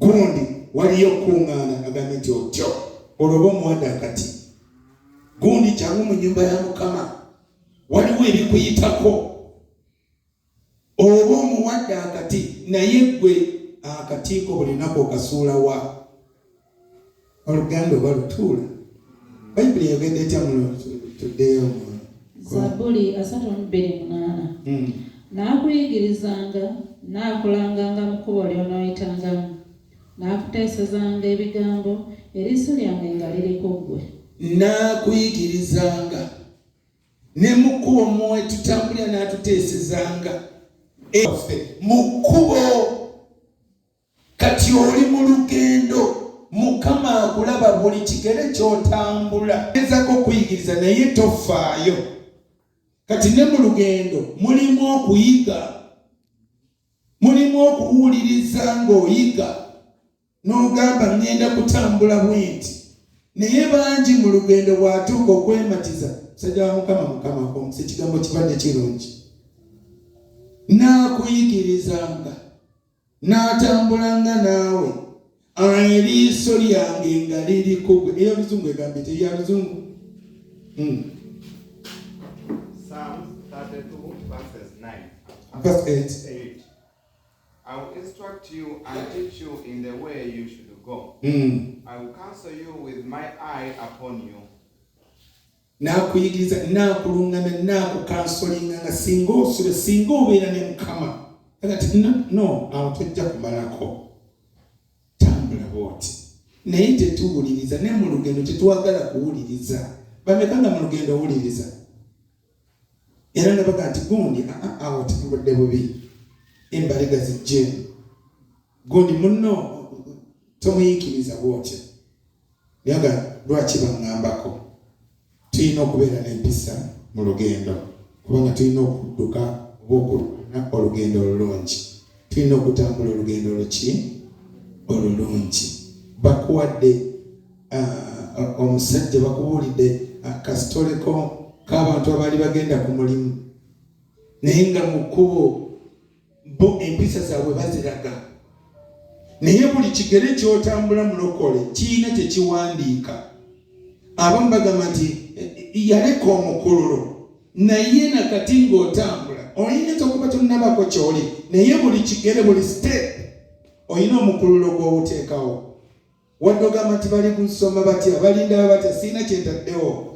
Gundi waliyo okukuŋŋaana, agambye nti otyo olwo oba omuwadde akati. Gundi jangu mu nnyumba ya Mukama, waliwo ebikuyitako, oba omuwadde akati. Naye gwe akatiiko buli lunaku okasuula wa? Oluganda oba lutuula, Bayibuli eyogedde etya? Muno tuddeyo mu Zabbuli 32:8. Naakuyigirizanga, naakulanganga mu kkubo ly'onooyitangamu, naakuteesezanga ebigambo, eriiso lyange nga liri ku ggwe. Naakuyigirizanga ne mu kkubo mwe tutambulira, n'atuteesezanga ffe mu kkubo. Kati oli mu lugendo, Mukama akulaba buli kigere ky'otambula, gezako okuyigiriza naye tofaayo. Kati ne mu lugendo mulimu okuyiga, mulimu okuwuliriza ng'oyiga, n'ogamba, "Ŋŋenda kutambula bwenti." Naye bangi mu lugendo bw'atuuka okwematiza. Musajja wa Mukama, Mukama akomukisa, ekigambo kibadde kirungi. Naakuyigirizanga, n'atambulanga naawe, eriiso lyange nga liri ku gwe. Ey'oluzungu egambye teya luzungu. Psalms 32, verses 9. Verse 8. 8. I will instruct you and teach you in the way you should go. I will counsel you with my eye upon you. N'akuyigiriza, n'akuluŋŋamya, n'akucounselinga nga singa osule, singa obeera ne Mukama. Kati no awo tojja kumalako, tambula bwoti. Naye tetuwuliriza. Ne mu lugendo tetwagala kuwuliriza. Bameka nga mu lugendo owuliriza era nga baga nti, "Gundi, aa, awo tambudde bubi, embaliga zijjeemu, gundi munno tomuyikiriza bwotyo"? Naye nga lwaki baŋŋambako? Tulina okubeera n'empisa mu lugendo, kubanga tulina okudduka oba okulwana olugendo olulungi. Tulina okutambula olugendo oluki? Olulungi. Bakuwadde omusajja, bakubuulidde akasitoleko k'abantu abaali bagenda ku mulimu, naye nga mu kkubo bo empisa zaabwe baziraga. Naye buli kigere ky'otambula, mulokole, kirina kye kiwandiika. Abamu bagamba nti yaleka omukululo, naye nakati ng'otambula oyinza okuba tonnabako ky'oli, naye buli kigere, buli step, olina omukululo gw'owuteekawo. Wadde ogamba nti bali kusoma batya, balindaba batya, siina kyentaddewo.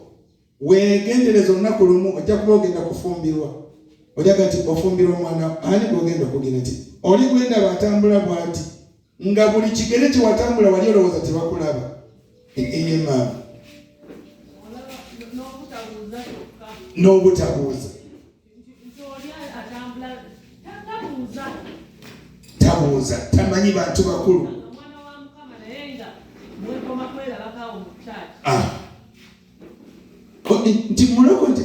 Weegendereza, olunaku lumu ojja kuba ogenda kufumbirwa, olyaga nti ofumbirwa omwana ani gwogenda okugenda nti oli gwendaba atambula bw'ati, nga buli kigere kye watambula wali olowooza tebakulaba. Eye maama. N'obutabuuza kyokka. N'obutabuuza. Nti oli atambula tabuuza. Tabuuza, tamanyi bantu bakulu. Nga mwana wa Mukama, naye nga mwekoma kwerabako awo mu kyaki. Ah. Nti muloko nti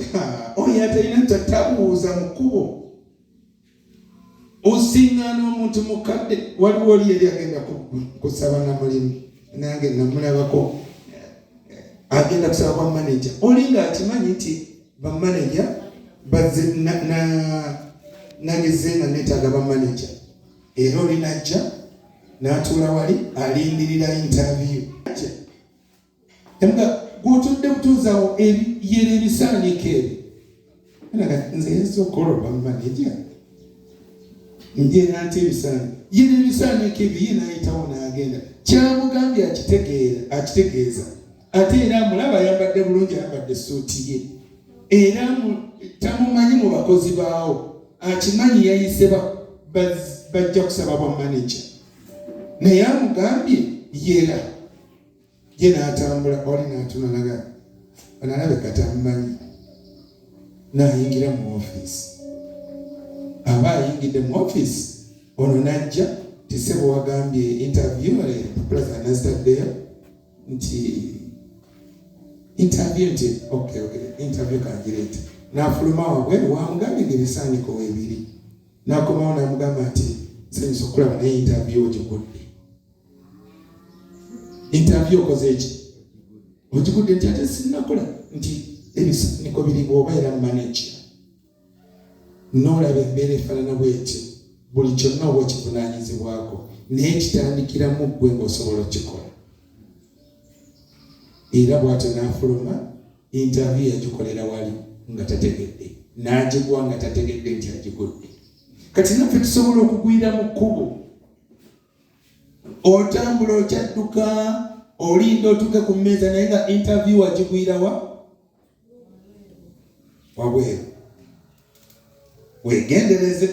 oyo atalina tabuuza mu kkubo, osiŋŋaana omuntu mukadde. Waliwo oli yali agenda kusaba na mulimu, nange namulabako agenda kusaba kwa manager. Oli ng'akimanyi nti bamaneja bazze nageze nga neetaaga bamaneja, era oli najja n'atuula wali alindirira interview. Nga gwotudde butuuzawo, yera ebisaaniiko ebyo. Naga nze yinza okukola obwa maneja, njera nti ebisaani, yera ebisaaniiko ebyo. Ye n'ayitawo n'agenda. Kyamugambye akitegeera, akitegeeza. Ate era amulaba ayambadde bulungi, ayambadde esuuti ye, era tamumanyi mu bakozi baawo. Akimanyi yayise bajja kusaba bwa maneja, naye amugambye yera. Ye n'atambula, oli n'atuna naga onalabeka tamumanyi. N'ayingira mu ofiisi. Aba ayingidde mu ofiisi, ono n'ajja ti, "Ssebo, wagambye interview, empapula zange nazitaddeyo." Nti, "Interview?" Nti, Okay, interview kangireete." N'afuluma wabweru, wamugambye nga ebisaaniko weebiri. N'akomawo n'amugamba nti, "Nsanyusa okulaba, naye interview ogigudde. Interview okoze eki? Ogigudde." Nti, "Ate sinnakola." Nti, "Ebisaaniko biri." Bw'obeera manager n'olaba embeera efaanana bwetyo, buli kyonna oba okivunaanyizibwako. Naye kitandikiramu ggwe ng'osobola okukikola. Era bw'atyo n'afuluma, interview yagikolera wali nga tategedde, n'agigwa nga tategedde nti agigudde. Kati naffe tusobola okugwira mu kkubo. Otambula okyadduka, olinda otuuke ku mmeeza, naye nga interview wagigwira wa wabweru. Weegendereze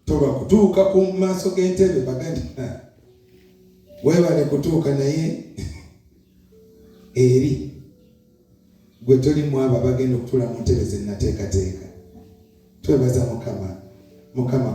toba kutuuka ku maaso g'entebe baga nti, weebale kutuuka, naye eri gwe toli mu abo abagenda okutuula mu ntebe ze nnateekateeka. Twebaza Mukama. Mukama.